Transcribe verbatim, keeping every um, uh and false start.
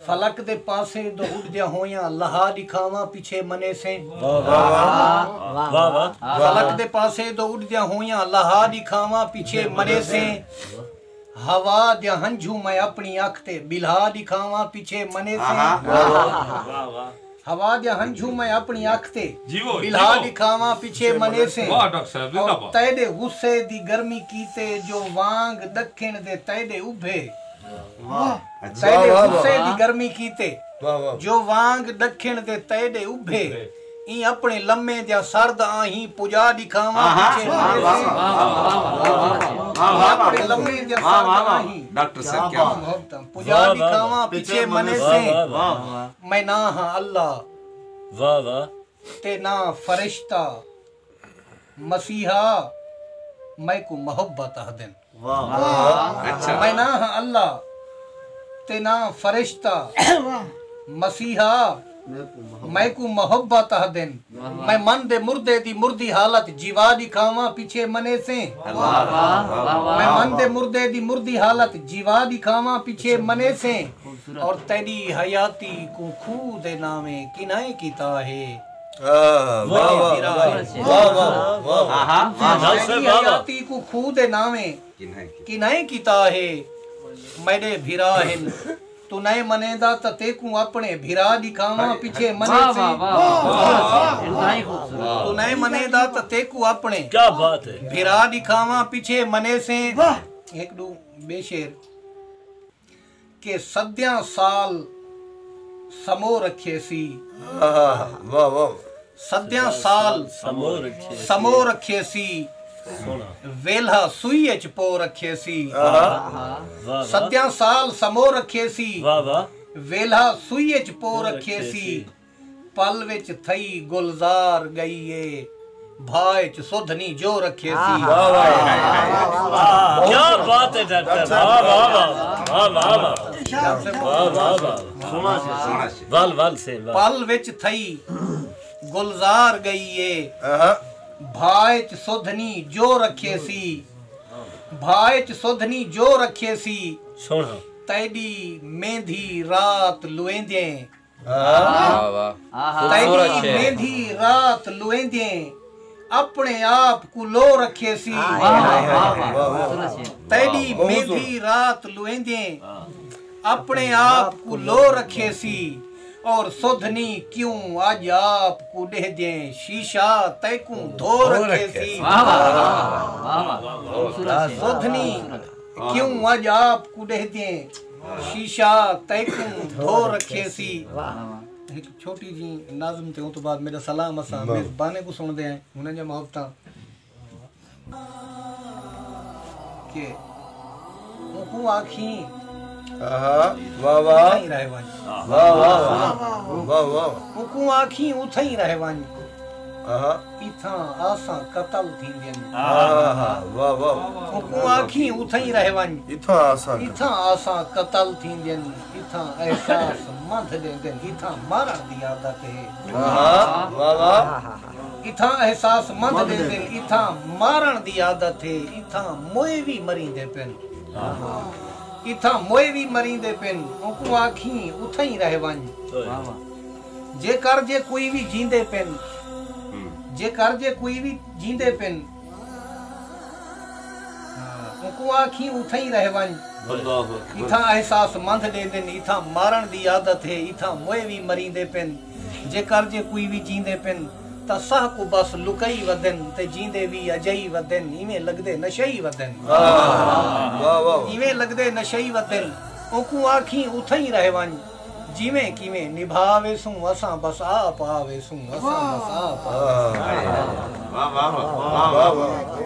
فلک دے پاسے دو اڈدیاں ہویاں لہا ݙکھاواں پچھے منیسیں۔ واہ واہ واہ واہ۔ فلک دے پاسے دو اڈدیاں ہویاں لہا ݙکھاواں پچھے منیسیں۔ ہوا دیاں ہنجھوں میں اپݨی اکھ تے ٻلہا ݙکھاواں پچھے منیسیں۔ ہوا دیاں ہنجھوں میں اپݨی اکھ تے ٻلہا ݙکھاواں پچھے منیسیں۔ اور تیݙے غصے دی گرمی کیتے جو وانگ ݙکھݨ دے تیݙے ابھے۔ تیݙے غصے دی گرمی کیتے جو وانگ ݙکھݨ دے تیݙے ابھے۔ ایں اپݨے لمے دیاں سرد آہیں پڄا ݙکھاواں پچھے منیسیں۔ ایں اپݨے لمے دیاں سرد آہیں ڈاکٹر صاحب کیا محبتاں پڄا ݙکھاواں پچھے منیسیں۔ میں نہ ہاں اللہ، واہ واہ۔ تے نہ فرشتہ، مسیحا میکوں محبت آہدن۔ میں نہ ہاں اللہ تے نہ فرشتہ، مسیحا میکوں محبت آہدن۔ میں من دے مردے دی مردی حالت جیوا ݙکھاواں پچھے منیسیں۔ میں من دے مردے دی مردی حالت جیوا ݙکھاواں پچھے منیسیں۔ اور تیݙی حیاتی کوں کھوہ دے ناویں کنائیں کیتا ہے؟ میݙے بھرا ہن۔ تیݙی حیاتی کوں کھوہ دے ناویں کنائیں کیتا ہے؟ میݙے بھرا ہن۔ توں نئیں منیندا تاں تیکوں اپݨے بھرا ݙکھاواں پچھے منیسیں۔ توں نئیں منیندا تاں تیکوں اپݨے بھرا ݙکھاواں پچھے منیسیں۔ ہک ݙو ٻئے شعر۔ کہ صدیاں سال سمو رکھیسی۔ صدیاں سال سمو رکھیسی۔ ویلھا سوئی اچ پو رکھیسی۔ صدیاں سال سمو رکھیسی۔ ویلھا سوئی اچ پو رکھیسی۔ پل وچ تھئی گلزار ڳئی اے، بھا اچ سدھ نی جو رکھیسی۔ کیا بات ہے ڈاکٹر، واہ واہ واہ۔ ول ول سے پل وچ تھئی گلزار ڳئی اے، بھا اچ سدھ نی جو رکھیسی۔ بھا اچ سدھ نی جو رکھیسی۔ تیݙی میندھی رات لویندیں۔ تیݙی میندھی رات لویندیں اپݨے آپ کوں لو رکھیسی۔ تیݙی میندھی رات لویندیں اپݨے آپ کوں لو رکھیسی۔ اور سدھ نی کیوں اڄ آپ کوں ݙیہدیں شیشہ تیکوں دھو رکھیسی۔ سدھ نی کیوں اڄ آپ کوں ݙیہدیں شیشہ تیکوں دھو رکھیسی۔ ہک چھوٹی جی نظم تے اوں توں بعد میݙا سلام اساں میزبانیں کوں سݨدے ہیں، انہاں دیاں محبتاں۔ کہ اونکوں آکھیں اتھائیں رہ ونڄ۔ اونکوں آکھیں اتھائیں رہ ونڄ۔ اتھاں آساں قتل تھیندین۔ اونکوں آکھیں اتھائیں رہ ونڄ۔ اتھاں آساں قتل تھیندین۔ اتھاں احساس مندھ ݙیندن۔ اتھاں مارݨ دی عادت ہے۔ اتھاں احساس مندھ ݙیندن۔ اتھاں مارݨ دی عادت ہے۔ اتھاں موئے وی مریندے پن۔ اتھاں موئے وی مریندے پن۔ اونکوں آکھیں اتھائیں رہ ونڄ۔ جے کر جے کوئی وی جیندے پن۔ جے کر جے کوئی وی جیندے پن۔ اونکوں آکھیں اتھائیں رہ ونڄ۔ اتھاں احساس مندھ ݙیندن۔ اتھاں مارݨ دی عادت ہے۔ اتھاں موئے وی مریندے پن۔ جے کر جے کوئی وی جیندے پن تاں ساہ کوں بس لکائی ودن تے جیندے وی اجائی ودن۔ ایویں لڳدے نشئی ودن۔ ایویں لڳدے نشئی ودن۔ اونکوں آکھیں اتھائیں رہ ونڄ۔ جیویں کیویں نبھا ویسوں اساں بس آپ آ ویسوں۔ اساں بس آپ آ ویسوں۔